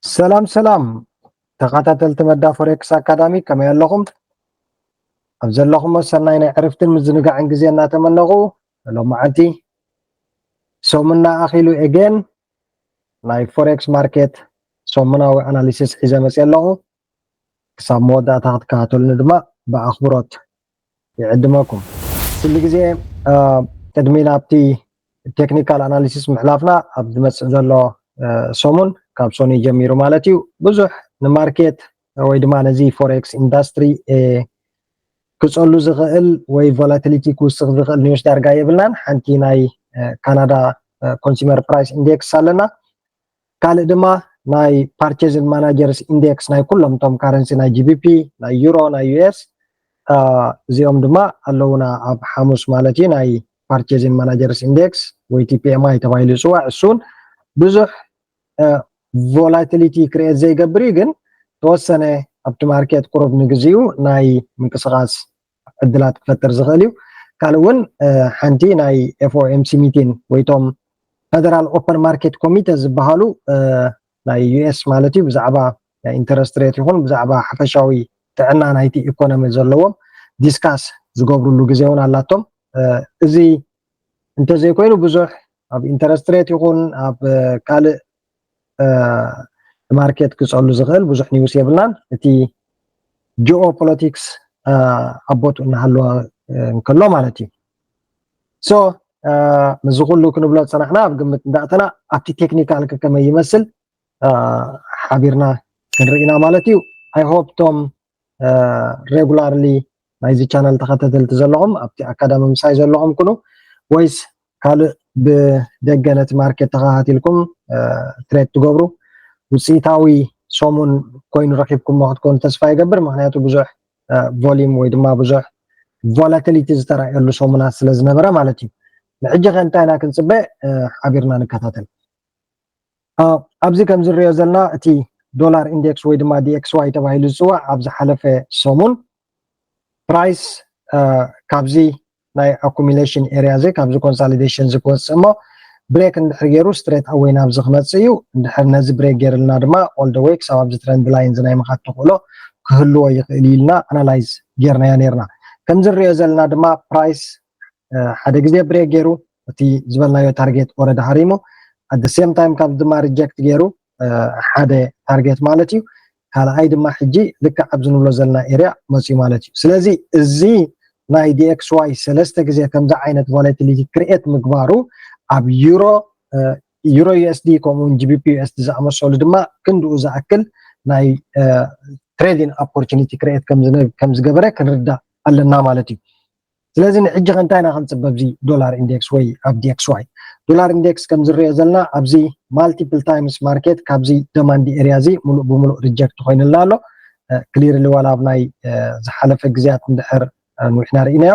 ሰላም ሰላም ተኸታተልቲ መዳ ፎሬክስ ኣካዳሚ፣ ከመይ ኣለኹም? ኣብ ዘለኹሞ ሰናይ ናይ ዕርፍትን ምዝንጋዕን ግዜ እናተመነኹ፣ ሎም መዓልቲ ሰሙንና ኣኺሉ ኤጌን ናይ ፎሬክስ ማርኬት ሰሙናዊ ኣናሊሲስ ሒዘ መፅየ ኣለኹ። ክሳብ መወዳእታ ክትከታተሉኒ ድማ ብኣኽብሮት ይዕድመኩም። ኩሉ ግዜ ቅድሚ ናብቲ ቴክኒካል ኣናሊሲስ ምሕላፍና፣ ኣብ ዝመፅእ ዘሎ ሰሙን ካብ ሰኑይ ጀሚሩ ማለት እዩ፣ ብዙሕ ንማርኬት ወይ ድማ ነዚ ፎሬክስ ኢንዳስትሪ ክፀሉ ዝኽእል ወይ ቮላቲሊቲ ክውስኽ ዝኽእል ኒውስ ዳርጋ የብልናን። ሓንቲ ናይ ካናዳ ኮንሱመር ፕራይስ ኢንዴክስ ኣለና። ካልእ ድማ ናይ ፓርቼዝን ማናጀርስ ኢንዴክስ ናይ ኩሎም እቶም ካረንሲ ናይ ጂቢፒ፣ ናይ ዩሮ፣ ናይ ዩኤስ እዚኦም ድማ ኣለውና ኣብ ሓሙስ ማለት እዩ። ናይ ፓርቼዝን ማናጀርስ ኢንዴክስ ወይ ቲ ፒ ኤም ኣይ ተባሂሉ ይፅዋዕ። እሱን ብዙሕ ቮላቲሊቲ ክርኤት ዘይገብር እዩ፣ ግን ተወሰነ ኣብቲ ማርኬት ቁሩብ ንግዚኡ ናይ ምንቅስቃስ ዕድላት ክፈጥር ዝኽእል እዩ። ካልእ እውን ሓንቲ ናይ ኤፍ ኦ ኤም ሲ ሚቲን ወይ ቶም ፈደራል ኦፐን ማርኬት ኮሚቴ ዝበሃሉ ናይ ዩ ኤስ ማለት እዩ፣ ብዛዕባ ናይ ኢንተረስት ሬት ይኹን ብዛዕባ ሓፈሻዊ ጥዕና ናይቲ ኢኮኖሚ ዘለዎም ዲስካስ ዝገብሩሉ ግዜ እውን ኣላቶም። እዚ እንተዘይኮይኑ ብዙሕ ኣብ ኢንተረስት ሬት ይኹን ኣብ ካልእ ማርኬት ክፀሉ ዝኽእል ብዙሕ ኒውስ የብልናን። እቲ ጂኦ ፖለቲክስ ኣብ ቦትኡ እናሃለወ እንከሎ ማለት እዩ። ሶ ምስዚ ኩሉ ክንብሎ ዝፀናሕና ኣብ ግምት እንዳእተና ኣብቲ ቴክኒካል ከመይ ይመስል ሓቢርና ክንርኢና ማለት እዩ። ኣይ ሆፕ ቶም ሬጉላርሊ ናይዚ ቻነል ተኸታተልቲ ዘለኹም ኣብቲ ኣካዳሚ ምሳይ ዘለኹም ኩኑ ወይስ ካልእ ብደገ ነቲ ማርኬት ተኸታቲልኩም ትሬድ ትገብሩ ውፅኢታዊ ሰሙን ኮይኑ ረኪብኩሞ ክትኮኑ ተስፋ ይገብር። ምክንያቱ ብዙሕ ቮሊም ወይ ድማ ብዙሕ ቮላቲሊቲ ዝተረኣየሉ ሰሙናት ስለ ዝነበረ ማለት እዩ። ንሕጂ ከ እንታይ ኢና ክንፅበ? ሓቢርና ንከታተል። ኣብዚ ከም ዝሪኦ ዘለና እቲ ዶላር ኢንዴክስ ወይ ድማ ዲ ኤክስ ዋይ ተባሂሉ ዝፅዋዕ ኣብ ዝሓለፈ ሰሙን ፕራይስ ካብዚ ናይ ኣኩሚሌሽን ኤርያ እዚ ካብዚ ኮንሳሊዴሽን እዚ ክወፅእ እሞ ብሬክ እንድሕር ገይሩ ስትሬት ኣወይ ናብዚ ክመፅእ እዩ። እንድሕር ነዚ ብሬክ ገይርልና ድማ ኦል ደ ዌይ ክሳብ ኣብዚ ትረንድ ላይን እዚ ናይ ምኻድ ተኽእሎ ክህልዎ ይኽእል እዩ ኢልና ኣናላይዝ ጌርናዮ ኔርና። ከምዚ ንሪኦ ዘለና ድማ ፕራይስ ሓደ ግዜ ብሬክ ገይሩ እቲ ዝበልናዮ ታርጌት ኦረዲ ሃሪሙ፣ ኣት ሴም ታይም ካብ ድማ ሪጀክት ገይሩ ሓደ ታርጌት ማለት እዩ። ካልኣይ ድማ ሕጂ ልክዕ ኣብዚ ንብሎ ዘለና ኤርያ መፅዩ ማለት እዩ። ስለዚ እዚ ናይ ዲ ኤክስ ዋይ ሰለስተ ግዜ ከምዚ ዓይነት ቮላቲሊቲ ክርኤት ምግባሩ ኣብ ዩሮ ዩሮ ዩ ኤስ ዲ ከምኡውን ጂ ቢ ፒ ዩ ኤስ ዲ ዝኣመሰሉ ድማ ክንድኡ ዝኣክል ናይ ትሬዲንግ ኦፖርቹኒቲ ክርኤት ከም ዝገበረ ክንርዳእ ኣለና ማለት እዩ። ስለዚ ንሕጂ ከ እንታይ ኢና ክንፅበ ኣብዚ ዶላር ኢንዴክስ ወይ ኣብ ዲ ኤክስ ዋይ? ዶላር ኢንዴክስ ከም ዝረኦ ዘለና ኣብዚ ማልቲፕል ታይምስ ማርኬት ካብዚ ደማንድ ኤርያ እዚ ሙሉእ ብሙሉእ ሪጀክት ኮይንልና ኣሎ። ክሊርሊ ዋላ ኣብ ናይ ዝሓለፈ ግዜያት እንድሕር ንውሕና ርኢናዮ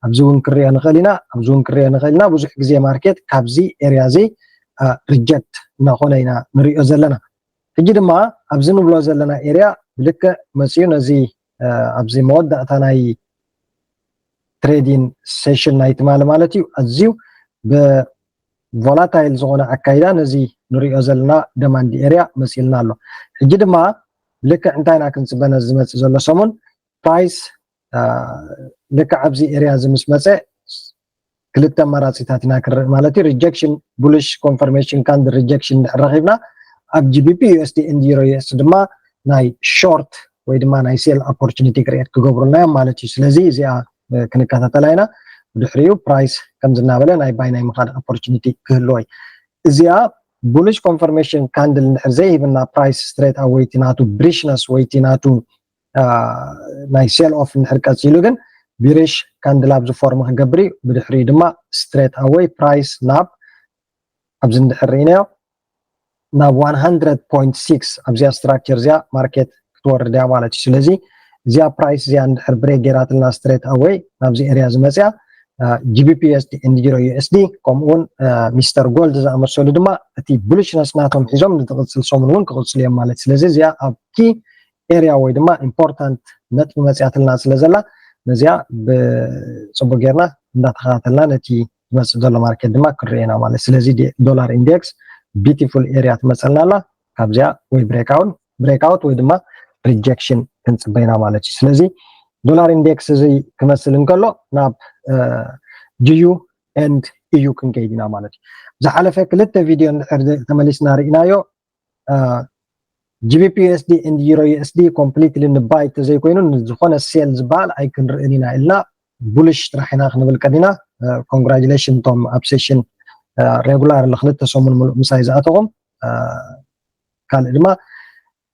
ኣብዚ እውን ክሪኦ ንኽእል ኢና። ኣብዚ እውን ክሪኦ ንኽእል ኢና። ብዙሕ ግዜ ማርኬት ካብዚ ኤርያ እዚ ሪጀክት እናኾነ ኢና ንሪኦ ዘለና። ሕጂ ድማ ኣብዚ ንብሎ ዘለና ኤርያ ብልክዕ መፅዩ ነዚ ኣብዚ መወዳእታ ናይ ትሬዲን ሴሽን ናይ ትማሊ ማለት እዩ ኣዝዩ ብቮላታይል ዝኾነ ኣካይዳ ነዚ ንሪኦ ዘለና ደማንድ ኤርያ መፅልና ኣሎ። ሕጂ ድማ ብልክዕ እንታይ ኢና ክንፅበ ነዚ ዝመፅእ ዘሎ ሰሙን ፕራይስ ልክዕ ኣብዚ ኤርያ እዚ ምስ መፀ ክልተ ኣማራፂታት ኢና ክርእ ማለት እዩ። ሪጀክሽን ቡሊሽ ኮንፈርሜሽን ካንድል ሪጀክሽን እንድሕር ረኪብና ኣብ ጂ ቢ ፒ ዩ ኤስ ዲ ኤንድ ዩሮ ዩ ኤስ ድማ ናይ ሾርት ወይ ድማ ናይ ሴል ኦፖርቹኒቲ ክርኤት ክገብሩልና እዮም ማለት እዩ። ስለዚ እዚኣ ክንከታተላ ኢና። ብድሕሪኡ ፕራይስ ከምዚ እናበለ ናይ ባይ ናይ ምኻድ ኦፖርቹኒቲ ክህልዎ እዩ። እዚኣ ቡሊሽ ኮንፈርሜሽን ካንድል እንድሕር ዘይሂብና ፕራይስ ስትሬት ኣወይ እቲ ናቱ ብሪሽነስ ወይ እቲ ናቱ ናይ ሴል ኦፍ እንድሕር ቀፂሉ ግን ቢሪሽ ካንድል ኣብዚ ፎርም ክገብር እዩ። ብድሕሪኡ ድማ ስትሬት ኣወይ ፕራይስ ናብ ኣብዚ እንድሕር ርኢናዮ ናብ ዋን ሃንድረድ ፖይንት ሲክስ ኣብዚኣ ስትራክቸር እዚኣ ማርኬት ክትወርድ እያ ማለት እዩ። ስለዚ እዚኣ ፕራይስ እዚኣ እንድሕር ብሬክ ገይራትልና ስትሬት ኣወይ ናብዚ ኤርያ ዝመፅያ ጂ ቢ ፒ ዩ ኤስ ዲ ኤንድ ዩሮ ዩ ኤስ ዲ ከምኡውን ሚስተር ጎልድ ዝኣመሰሉ ድማ እቲ ቡሊሽነስ ናቶም ሒዞም ንትቕፅል ሰሙን እውን ክቕፅሉ እዮም ማለት። ስለዚ እዚኣ ኣብ ኪ ኤርያ ወይ ድማ ኢምፖርታንት ነጥቢ መፅያትልና ስለ ዘላ ነዚኣ ብፅቡቅ ጌርና እንዳተኸታተልና ነቲ ዝመፅእ ዘሎ ማርኬት ድማ ክንሪኦ ኢና ማለት። ስለዚ ዶላር ኢንዴክስ ቢቲፉል ኤርያ ትመፀልና ኣላ። ካብዚኣ ወይ breakout breakout ወይ ድማ rejection ክንፅበ ኢና ማለት እዩ። ስለዚ ዶላር ኢንዴክስ እዚ ክመስል እንከሎ ናብ GU and EU ክንከይድ ኢና ማለት እዩ። ዝሓለፈ ክልተ ቪድዮ እንድሕር ተመሊስና ርኢናዮ GBP USD and Euro USD completely ንባይ ተዘይኮይኑ ንዝኾነ ሴል ዝበሃል ኣይክንርእን ኢና ኢልና ቡልሽ ጥራሕ ኢና ክንብል ቀኒና። Congratulation ቶም ኣብ ሴሽን regular ንክልተ ሰሙን ሙሉእ ምሳይ ዝኣተኹም። ካልእ ድማ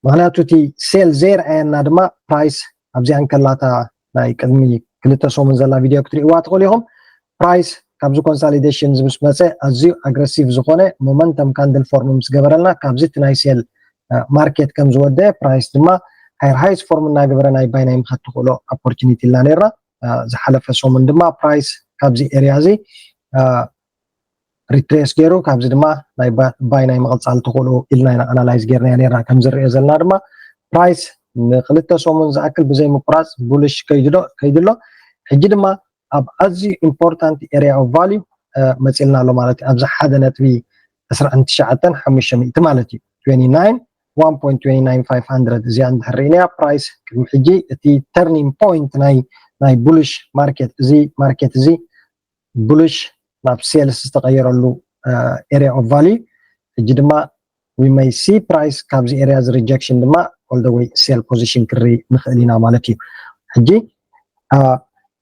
ምክንያቱ እቲ ሴል ዘይረኣየና ድማ ፕራይስ ኣብዚኣ እንከላታ ናይ ቅድሚ ክልተ ሰሙን ዘላ ቪድዮ ክትርእይዋ ትኽእሉ ኢኹም። ፕራይስ ካብዚ ኮንሳሊዴሽን ምስ መፀ ኣዝዩ ኣግረሲቭ ዝኾነ ሞመንተም ካንድል ፎርም ምስ ገበረልና ካብዚ እቲ ናይ ሴል ማርኬት ከም ዝወደአ ፕራይስ ድማ ሃየር ሃይስ ፎርም እናገበረ ናይ ባይ ናይ ምኻድ ትኽእሎ ኦፖርቹኒቲ ኢልና ነርና። ዝሓለፈ ሰሙን ድማ ፕራይስ ካብዚ ኤርያ እዚ ሪትሬስ ገይሩ ካብዚ ድማ ናይ ባይ ናይ ምቕፃል ትኽእሉ ኢልና ኢና ኣናላይዝ ጌርናዮ ነርና። ከም ዝርኦ ዘለና ድማ ፕራይስ ንክልተ ሰሙን ዝኣክል ብዘይ ምቁራፅ ቡልሽ ከይድሎ ከይድሎ ሕጂ ድማ ኣብ ኣዝዩ ኢምፖርታንት ኤርያ ኦፍ ቫልዩ መፂልና ኣሎ ማለት እዩ። ኣብዚ ሓደ ነጥቢ ዕስራን ትሽዓተን ሓሙሽተ ሚእቲ ማለት እዩ። ትዌንቲ ናይን ዋን ፖይንት ትዌንቲ ናይን ፋይቭ ሃንድረድ እዚኣ እንድሕር ርኢናያ ፕራይስ ቅድሚ ሕጂ እቲ ተርኒንግ ፖይንት ናይ ናይ ቡልሽ ማርኬት እዚ ማርኬት እዚ ቡልሽ ናብ ሴልስ ዝተቀየረሉ ኤርያ ኦፍ ቫልዩ ሕጂ ድማ we may see ፕራይስ ካብዚ ኤርያ እዚ ሪጀክሽን ድማ all the way ሴል ፖዚሽን ክርኢ ንኽእል ኢና ማለት እዩ። ሕጂ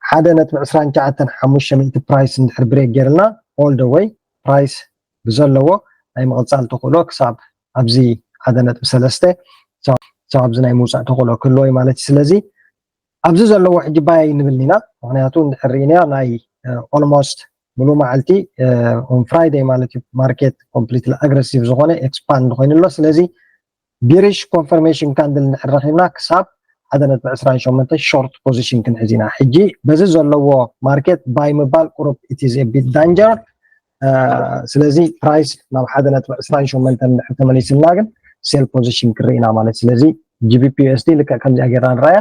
ሓደ ነጥቢ ዕስራን ትሽዓተን ሓሙሽተ ሚእቲ ፕራይስ እንድሕር ብሬክ ጌርና all the way ፕራይስ ብዘለዎ ናይ ምቕፃል ተኽእሎ ክሳብ ኣብዚ ሓደ ነጥቢ ሰለስተ ክሳብ ኣብዚ ናይ ምውፃእ ተኽእሎ ክህልዎ እዩ ማለት እዩ። ስለዚ ኣብዚ ዘለዎ ሕጂ ባይ ንብል ኢና። ምክንያቱ እንድሕር ርኢናዮ ናይ ኦልሞስት ሙሉ መዓልቲ ኦን ፍራይደይ ማለት እዩ ማርኬት ኮምፕሊትሊ ኣግረሲቭ ዝኾነ ኤክስፓንድ ኮይኑ ኣሎ። ስለዚ ቢሪሽ ኮንፈርሜሽን ካንድል እንድሕር ረኺብና ክሳብ ሓደ ነጥቢ ዕስራን ሸሞንተ ሾርት ፖዚሽን ክንሕዝ ኢና። ሕጂ በዚ ዘለዎ ማርኬት ባይ ምባል ቁሩብ it is a bit danger። ስለዚ ፕራይስ ናብ ሓደ ነጥቢ ዕስራን ሸሞንተ እንድሕር ተመሊስልና ግን ሴል ፖዚሽን ክርኢ ኢና ማለት። ስለዚ GBP USD ልክዕ ከምዚኣ ጌርና ንረኣያ።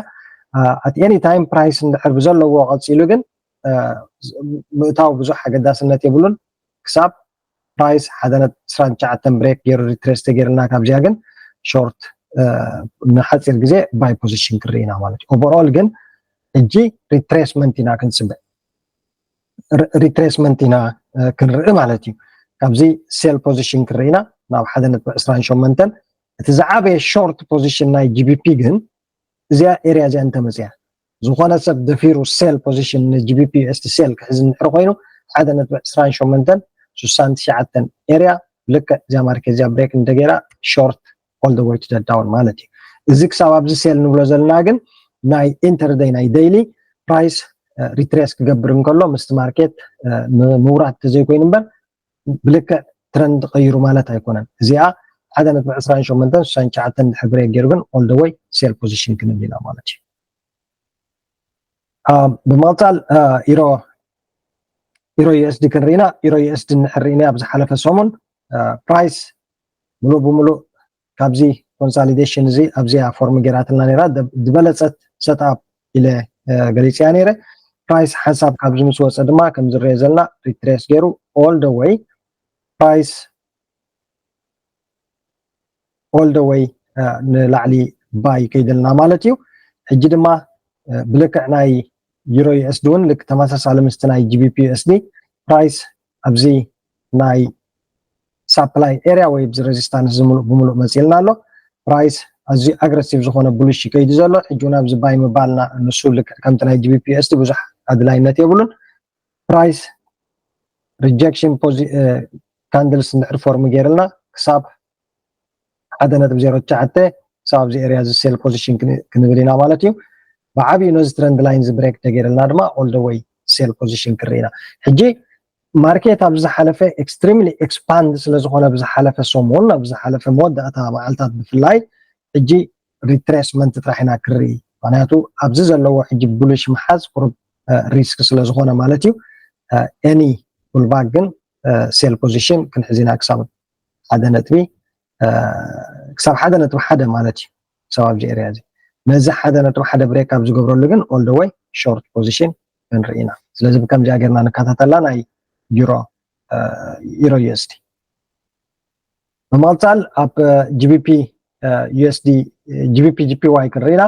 At any time ፕራይስ እንድሕር ብዘለዎ ቀፂሉ ግን ምእታው ብዙሕ ኣገዳስነት የብሉን ክሳብ ፕራይስ ሓደ ነጥቢ ዕስራን ትሽዓተን ብሬክ ገይሩ ሪትሬስ ተገይርና ካብዚኣ ግን ሾርት ንሓፂር ግዜ ባይ ፖዚሽን ክርኢ ኢና ማለት እዩ። ኦቨርኦል ግን ሕጂ ሪትሬስመንት ኢና ክንፅበ ሪትሬስመንት ኢና ክንርኢ ማለት እዩ። ካብዚ ሴል ፖዚሽን ክርኢ ኢና ናብ ሓደ ነጥቢ ዕስራን ሸሞንተን። እቲ ዝዓበየ ሾርት ፖዚሽን ናይ GBP ግን እዚኣ ኤርያ እዚኣ እንተመፅያ ዝኾነ ሰብ ደፊሩ ሴል ፖዚሽን ን GBP USD ሴል ክሕዝ እንድሕር ኮይኑ ሓደ ነጥቢ ዕስራን ሸሞንተን ስሳን ትሽዓተን ኤርያ ልክዕ እዚኣ ማርኬት እዚኣ ብሬክ እንተገይራ ሾርት all the way to the down ማለት እዩ። እዚ ክሳብ ኣብዚ ሴል ንብሎ ዘለና ግን ናይ ኢንተርደይ ናይ ደይሊ ፕራይስ ሪትሬስ ክገብር እንከሎ ምስቲ ማርኬት ምውራድ ተዘይኮይኑ እምበር ብልክዕ ትረንድ ቀይሩ ማለት ኣይኮነን። እዚኣ ሓደ ነጥቢ ዕስራን ሸሞንተን ስሳን ትሽዓተን ድሕር ብሬክ ገይሩ ግን all the way ሴል ፖዚሽን ክንብል ኢና ማለት እዩ። ብመቕፃል ኢሮ ኢሮ USD ክንርኢና ኢሮ USD እንድሕር ርኢና ኣብ ዝሓለፈ ሰሙን ፕራይስ ሙሉእ ብሙሉእ ካብዚ ኮንሳሊዴሽን እዚ ኣብዚኣ ፎርም ገይራትልና ነይራ። ዝበለፀት ሰትኣፕ ኢለ ገሊፅያ ነይረ። ፕራይስ ሓንሳብ ካብዚ ምስ ወፀ ድማ ከም ዝረአ ዘለና ሪትሬስ ገይሩ all the way ፕራይስ all the way ንላዕሊ ባይ ከይደልና ማለት እዩ። ሕጂ ድማ ብልክዕ ናይ ዩሮ USD እውን ልክ ተመሳሳሊ ምስቲ ናይ GBP USD ፕራይስ ኣብዚ ናይ ሳፕላይ ኤርያ ወይ ብዚ ሬዚስታንስ እዚ ሙሉእ ብሙሉእ መፂልና ኣሎ። ፕራይስ ኣዝዩ ኣግረሲቭ ዝኾነ ቡሊሽ ከይዱ ዘሎ ሕጂ እውን ኣብዚ ባይ ምባልና ንሱ ልክዕ ከምቲ ናይ GBP USD ብዙሕ ኣድላይነት የብሉን። ፕራይስ ሪጀክሽን ካንድልስ እንድሕር ፎርም ገይርልና ክሳብ ሓደ ነጥቢ ዜሮ ትሽዓተ ክሳብ ኣብዚ ኤርያ እዚ ሴል ፖዚሽን ክንብል ኢና ማለት እዩ። ብዓብዩ ነዚ ትረንድ ላይን እዚ ብሬክ ተገይርልና ድማ all the way ሴል ፖዚሽን ክርኢ ኢና። ሕጂ ማርኬት ኣብ ዝሓለፈ ኤክስትሪምሊ ኤክስፓንድ ስለዝኾነ ኣብ ዝሓለፈ ሰሙን ኣብ ዝሓለፈ መወዳእታ መዓልታት ብፍላይ ሕጂ ሪትሬስመንት ጥራሕ ኢና ክርኢ። ምክንያቱ ኣብዚ ዘለዎ ሕጂ ቡሊሽ ምሓዝ ቁሩብ ሪስክ ስለዝኾነ ማለት እዩ። ኤኒ ፑልባክ ግን ሴል ፖዚሽን ክንሕዝ ኢና ክሳብ ሓደ ነጥቢ ክሳብ ሓደ ነጥቢ ሓደ ማለት እዩ። ክሳብ ኣብዚ ኤርያ እዚ ነዚ ሓደ ነጥቢ ሓደ ብሬክ ኣብ ዝገብረሉ ግን all the way ሾርት ፖዚሽን ክንርኢ ኢና። ስለዚ ብከምዚኣ ጌርና ንከታተላ ናይ ዩሮ ዩሮ USD። ብምቕፃል ኣብ GBP USD GBP JPY ክንርኢ ኢና።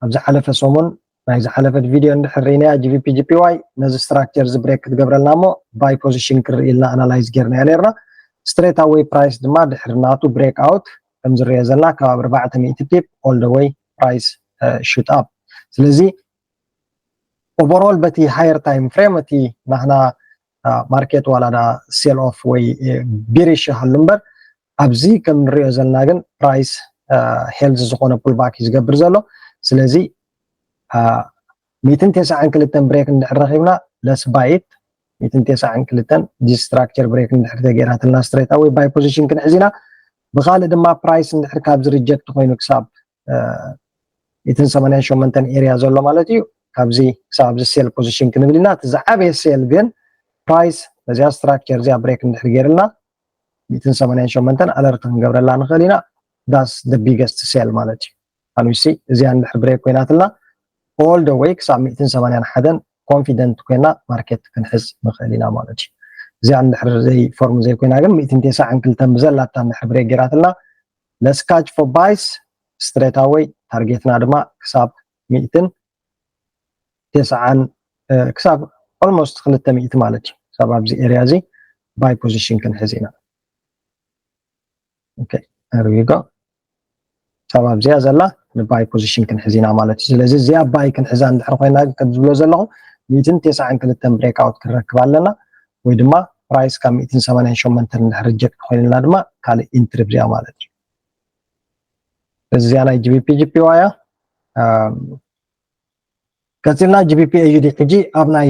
ኣብ ዝሓለፈ ሰሙን ናይ ዝሓለፈት ቪድዮ እንድሕር ርኢናያ GBP JPY ነዚ structure እዚ break ክትገብረልና እሞ buy position ክንርኢ ኢልና analyze ጌርናዮ ነርና። Straight away price ድማ ድሕሪ ናቱ break out ከም ዝረኦ ዘለና ካብ ኣርባዕተ ሚእቲ pip all the way price shoot up። ስለዚ overall በቲ higher time frame እቲ ናህና market ዋላ ዳ sell off ወይ bearish ይሃሉ እምበር ኣብዚ ከም ንሪኦ ዘለና ግን price healthy ዝኾነ pullback እዩ ዝገብር ዘሎ። ስለዚ ሚእትን ተስዓን ክልተን break እንድሕር ረኺብና let's buy it። ሚእትን ተስዓን ክልተን structure break እንድሕር ተገይራትልና straight away buy position ክንሕዝ ኢና። ብኻልእ ድማ price እንድሕር ካብዚ reject ኮይኑ ክሳብ ሚእትን ሰማንያን ሸሞንተን area ዘሎ ማለት እዩ። ካብዚ ክሳብ ኣብዚ sell position ክንብል ኢና። እቲ ዝዓበየ sell ግን price ነዚኣ structure እዚኣ break እንድሕር ገይርልና ሚእትን ሰማንያን ሸሞንተን alert ክንገብረላ ንኽእል ኢና። That's the biggest sell ማለት እዩ። ኣንዊሲ እዚኣ እንድሕር break ኮይናትልና all the way ክሳብ ሚእትን ሰማንያን ሓደን confident ኮይና market ክንሕዝ ንኽእል ኢና ማለት እዩ። እዚኣ እንድሕር ዘይ form ዘይኮይና ግን ሚእትን ተስዓን ክልተን ብዘላታ እንድሕር break ገይራትልና let's catch for buys straight away። ታርጌትና ድማ ክሳብ ሚእትን ተስዓን ክሳብ almost ክልተ ሚእቲ ማለት እዩ። ክሳብ ኣብዚ area እዚ buy position ክንሕዝ ኢና። Okay, there we go። ክሳብ ኣብዚኣ ዘላ ን buy position ክንሕዝ ኢና ማለት እዩ። ስለዚ እዚኣ buy ክንሕዛ እንድሕር ኮይና ግን ከም ዝብሎ ዘለኹ ሚእትን ተስዓን ክልተን break out ክንረክብ ኣለና ወይ ድማ price ካብ ሚእትን ሰማንያን ሸሞንተን እንድሕር reject ኮይንልና ድማ ካልእ entry ኣብዚኣ ማለት እዩ። እዚኣ ናይ GBP JPY እያ። ቀፂልና GBP AUD ሕጂ ኣብ ናይ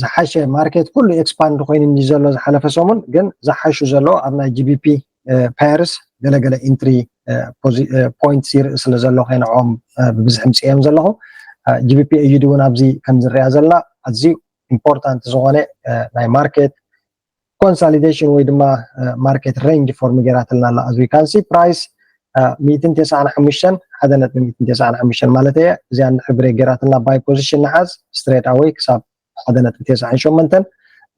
ዝሓሸ market ኩሉ expand ኮይኑ እንዲ ዘሎ ዝሓለፈ ሰሙን ግን ዝሓሹ ዘለዎ ኣብ ናይ GBP pairs ገለገለ entry points ይርኢ ስለ ዘለኹ ንዕኦም ብብዝሒ ምፅኦም ዘለኹ። GBP AUD እውን ኣብዚ ከም ዝረኣ ዘለና ኣዝዩ important ዝኾነ ናይ market consolidation ወይ ድማ market range form ገይራትልና ኣላ። As we can see price ሚእትን ተስዓን ሓሙሽተን ሓደ ነጥቢ ሚእትን ተስዓን ሓሙሽተን ማለት እየ። እዚኣ እንድሕር break ገይራትና buy position ንሓዝ straight away ክሳብ ሓደ ነጥቢ ተስዓን ሸሞንተን።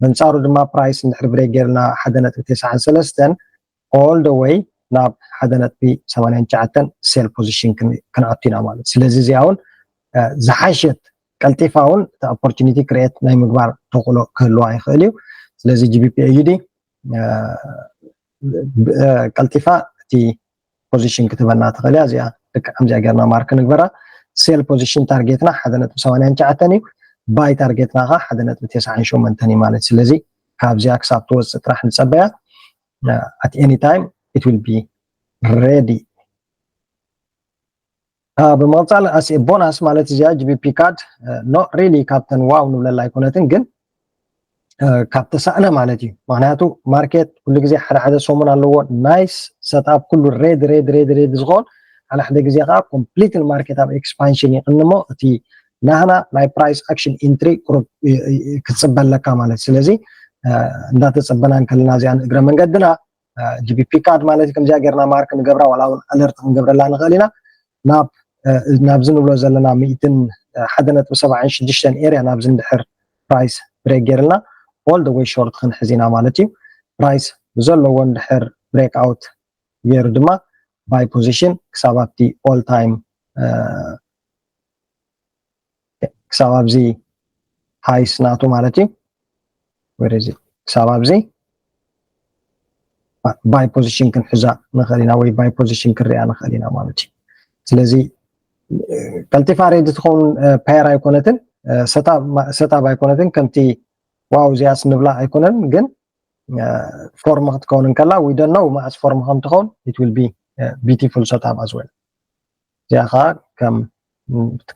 በንፃሩ ድማ price እንድሕር break ገይርና ሓደ ነጥቢ ተስዓን ሰለስተን all the way ናብ ሓደ ነጥቢ ሰማንያን ትሽዓተን sell position ክንኣቱ ኢና ማለት። ስለዚ እዚኣ እውን ዝሓሸት ቀልጢፋ እውን እቲ opportunity create ናይ ምግባር ተኽእሎ ክህልዋ ይኽእል እዩ። ስለዚ GBP AUD ቀልጢፋ እቲ position ክትበና ትኽእል እያ። እዚኣ ልክዕ ከምዚኣ ጌርና mark ንግበራ። Sell position ታርጌትና ሓደ ነጥቢ ሰማንያን ትሽዓተን እዩ። Buy ታርጌትና ከዓ ሓደ ነጥቢ ተስዓን ሸሞንተን እዩ ማለት። ስለዚ ካብዚኣ ክሳብ ትወፅእ ጥራሕ ንፀበያ። At any time it will be ready። ብምቕፃል as a bonus ማለት እዚኣ GBP CAD not really ካብተን ዋው ንብለላ ኣይኮነትን፣ ግን ካብ ተሳእነ ማለት እዩ። ምክንያቱ market ኩሉ ግዜ ሓደ ሓደ ሰሙን ኣለዎ nice setup ኩሉ red red red red ዝኸውን፣ ሓደ ሓደ ግዜ ከዓ complete market ኣብ expansion ይቕንሞ። እቲ ናህና ናይ price action entry ቁሩብ ክትፅበ ኣለካ ማለት። ስለዚ እንዳተፀበና እንከለና እዚኣ ንእግረ መንገድና GBP CAD ማለት ከምዚኣ ጌርና mark ንገብራ ዋላ እውን alert ክንገብረላ ንኽእል ኢና። ናብ ናብዚ ንብሎ ዘለና ሚእትን ሓደ ነጥቢ ሰብዓን ሽዱሽተን area ናብዚ እንድሕር price break ጌርልና all the way short ክንሕዝ ኢና ማለት እዩ። Price ብዘለዎ እንድሕር break out ገይሩ ድማ buy position ክሳብ ኣብቲ all time ክሳብ ኣብዚ highs ናቱ ማለት እዩ። ወደዚ ክሳብ ኣብዚ buy position ክንሕዛ ንኽእል ኢና ወይ buy position ክንሪኣ ንኽእል ኢና ማለት እዩ። ስለዚ ቀልጢፋ ሬዲ ትኸውን pair ኣይኮነትን፣ setup ኣይኮነትን። ከምቲ ዋው እዚኣስ ንብላ ኣይኮነን፣ ግን form ክትከውን እንከላ we don't know መዓስ form ከም ትኸውን it will be beautiful setup as well። እዚኣ ከዓ ከም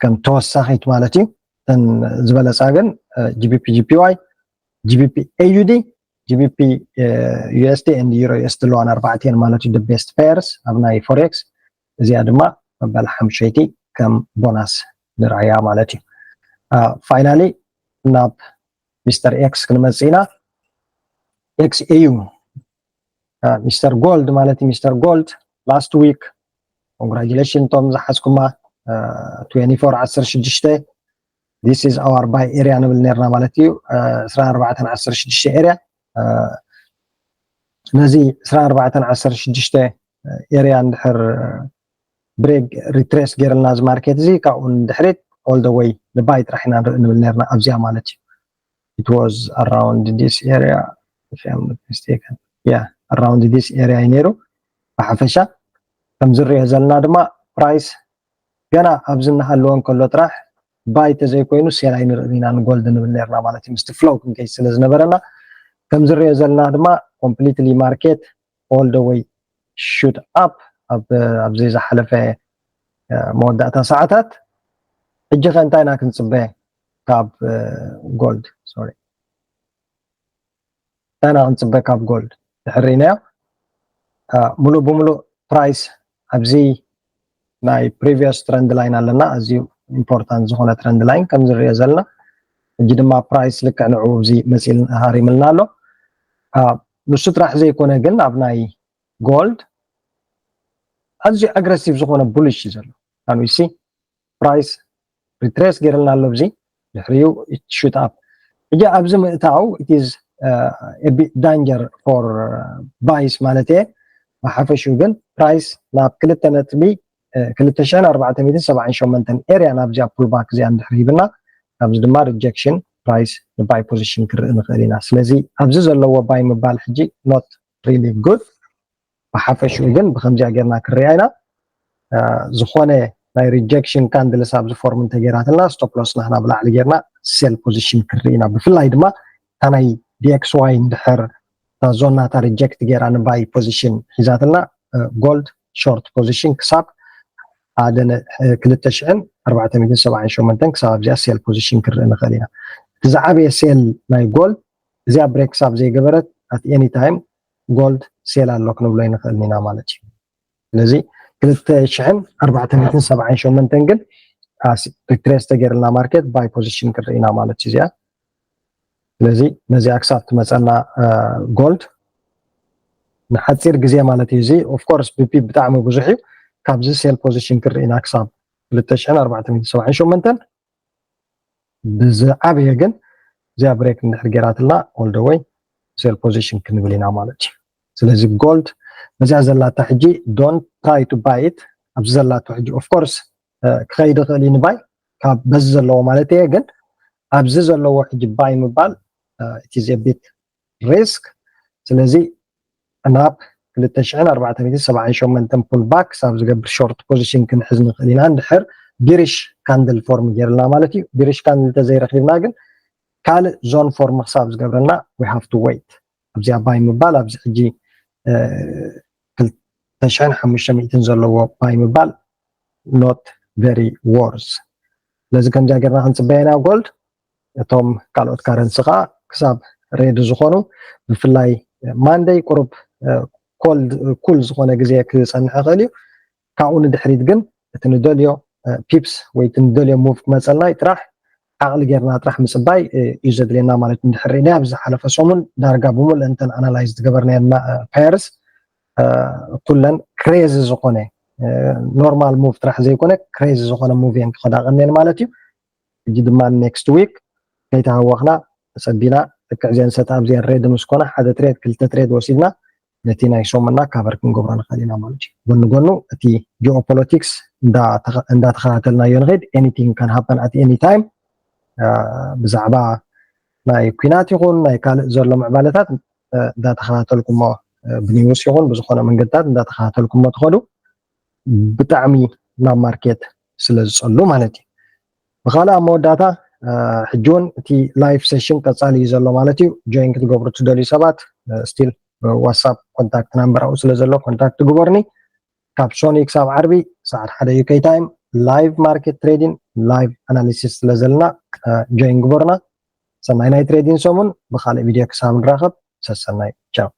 ከም ተወሳኺት ማለት እዩ። እተን ዝበለፃ ግን GBP JPY፣ GBP AUD፣ GBP USD and Euro USD ኣለዋን ኣርባዕቲኤን ማለት እዩ the best pairs ኣብ ናይ forex። እዚኣ ድማ መበል ሓምሸይቲ ከም bonus ንርኣያ ማለት እዩ። Finally ናብ ሚስተር ኤክስ ክንመፅእ ኢና። XAU ሚስተር ጎልድ ማለት እዩ። ሚስተር ጎልድ last week congratulation እቶም ዝሓዝኩማ twenty four ዓሰርተ ሽዱሽተ this is our buy area ንብል ነርና ማለት እዩ። ዕስራን ኣርባዕተን ዓሰርተ ሽዱሽተ area ነዚ ዕስራን ኣርባዕተን ዓሰርተ ሽዱሽተ area እንድሕር break retrace ገይርልና እዚ market እዚ ካብኡ ንድሕሪት all the way ንbuy ጥራሕ ኢና ንርኢ ንብል ነርና ኣብዚኣ ማለት እዩ። It was around this area, if I'm not mistaken. Yeah, around this area እዩ ነይሩ። ብሓፈሻ ከም ዝሪኦ ዘለና ድማ price ገና ኣብዚ እናሃለወ እንከሎ ጥራሕ buy ተዘይኮይኑ sell ኣይንርእን ኢና ንጎልድ ንብል ነርና ማለት እዩ። ምስቲ flow ክንከይድ ስለ ዝነበረና ከም ዝሪኦ ዘለና ድማ completely market all the way shoot up ኣብ ኣብዚ ዝሓለፈ መወዳእታ ሰዓታት። ሕጂ ከ እንታይ ኢና ክንፅበ ካብ ጎልድ? ሶሪ፣ እንታይ ኢና ክንፅበ ካብ ጎልድ? ድሕር ርኢናዮ ሙሉእ ብሙሉእ price ኣብዚ ናይ previous trend line ኣለና። ኣዝዩ important ዝኾነ trend line ከም ዝሪኦ ዘለና። ሕጂ ድማ price ልክዕ ንዕኡ እዚ መፂል ሃሪምልና ኣሎ። ንሱ ጥራሕ ዘይኮነ ግን ኣብ ናይ ጎልድ ኣዝዩ aggressive ዝኾነ bullish እዩ ዘሎ። Can we see? Price retrace ገይርልና ኣሎ። ኣብዚ ድሕሪኡ shoot up። ሕጂ ኣብዚ ምእታው it is danger for buys ማለት እየ። ብሓፈሽኡ ግን price ናብ ክልተ ነጥቢ ክልተ ሽሕን ኣርባዕተ ሚእትን ሰብዓን ሸሞንተን area ናብዚኣ pullback እዚኣ እንድሕር ሂብና፣ ኣብዚ ድማ rejection price ን buy position ክርኢ ንኽእል ኢና። ስለዚ ኣብዚ ዘለዎ buy ምባል ሕጂ not really good። ብሓፈሽኡ ግን ብከምዚኣ ጌርና ክርያ ኢና። ዝኾነ ናይ rejection candles ኣብዚ form እንተጌራትና stop loss ናህና ብላዕሊ ጌርና sell position ክርኢ ኢና። ብፍላይ ድማ እታ ናይ D X Y እንድሕር እታ ዞን ናታ reject ጌራ ን buy position ሒዛትና gold short position ክሳብ ሓደ ክልተ ሽሕን ኣርባዕተ ሚእትን ሰብዓን ሸሞንተን ክሳብ ኣብዚኣ sell position ክርኢ ንኽእል ኢና። እቲ ዝዓበየ sell ናይ ጎልድ እዚኣ break ክሳብ ዘይገበረት at any time ጎልድ sell ኣሎ ክንብሎ ኣይንኽእልን ኢና ማለት እዩ። ስለዚ ክልተ ሽሕን ኣርባዕተ ሚእትን ሰብዓን ሸሞንተን ግን retrace ተገይርልና market buy position ክንርኢ ኢና ማለት እዩ እዚኣ። ስለዚ ነዚኣ ክሳብ ትመፀና ጎልድ ንሓፂር ግዜ ማለት እዩ። እዚ of course ብ pip ብጣዕሚ ብዙሕ እዩ። ካብዚ sell position ክንርኢ ኢና ክሳብ ክልተ ሽሕን ኣርባዕተ ሚእትን ሰብዓን ሸሞንተን። ብዝዓበየ ግን እዚኣ break እንድሕር ገይራትልና all the way sell position ክንብል ኢና ማለት እዩ። ስለዚ ጎልድ በዚኣ ዘላታ ሕጂ don't try to buy it። ኣብዚ ዘላቶ ሕጂ of course ክኸይድ ይኽእል እዩ ን buy ካብ በዚ ዘለዎ ማለት እየ። ግን ኣብዚ ዘለዎ ሕጂ buy ምባል it is a bit risk። ስለዚ ናብ ክልተ ሽሕን ኣርባዕተ ሚእትን ሰብዓን ሸሞንተን pullback ክሳብ ዝገብር short position ክንሕዝ ንኽእል ኢና፣ እንድሕር bearish candle form ገይርልና ማለት እዩ። Bearish candle እንተዘይረኺብና ግን ካልእ zone form ክሳብ ዝገብረልና we have to wait። ኣብዚኣ buy ምባል ኣብዚ ሕጂ ክልተ ሽሕን ሓሙሽተ ሚእትን ዘለዎ buy ምባል not very worth። ስለዚ ከምዚኣ ጌርና ክንፅበየ ኢና ጎልድ። እቶም ካልኦት currency ከዓ ክሳብ red ዝኾኑ ብፍላይ Monday ቁሩብ cool ዝኾነ ግዜ ክፀንሕ ይኽእል እዩ። ካብኡ ንድሕሪት ግን እቲ ንደልዮ pips ወይ እቲ ንደልዮ move ክመፀልና ጥራሕ ዓቕሊ ጌርና ጥራሕ ምፅባይ እዩ ዘድልየና ማለት እዩ። እንድሕር ርኢና ኣብዚ ዝሓለፈ ሰሙን ዳርጋ ብምሉእ እንተን analyze ዝገበርናየን pairs ኩለን crazy ዝኾነ normal move ጥራሕ ዘይኮነ crazy ዝኾነ move እየን ክኸዳ ቀንየን ማለት እዩ። ሕጂ ድማ next week ከይተሃወኽና ፀቢና ልክዕ እዚአን set up እዚአን red ምስ ኮና ሓደ trade ክልተ trade ወሲድና ነቲ ናይ ሰሙንና cover ክንገብሮ ንኽእል ኢና ማለት እዩ። ጎኒ ጎኑ እቲ geopolitics እንዳተኸታተልናዮ ንኸይድ። Anything can happen at any time። ብዛዕባ ናይ ኲናት ይኹን ናይ ካልእ ዘሎ ምዕባለታት እንዳተኸታተልኩሞ ብኒውስ ይኹን ብዝኾነ መንገድታት እንዳተኸታተልኩሞ ትኸዱ ብጣዕሚ ናብ market ስለ ዝፀሉ ማለት እዩ። ብኻልእ ኣብ መወዳእታ ሕጂ እውን እቲ live session ቀፃሊ እዩ ዘሎ ማለት እዩ። Join ክትገብሩ ትደልዩ ሰባት still WhatsApp contact number ኣብኡ ስለ ዘሎ contact ግበሩኒ። ካብ ሶኒ ክሳብ ዓርቢ ሰዓት ሓደ UK time live market trading live analysis ስለ ዘለና join ግበሩና። ሰናይ ናይ trading ሰሙን። ብኻልእ ቪድዮ ክሳብ ንራኸብ ሰሰናይ። ቻው።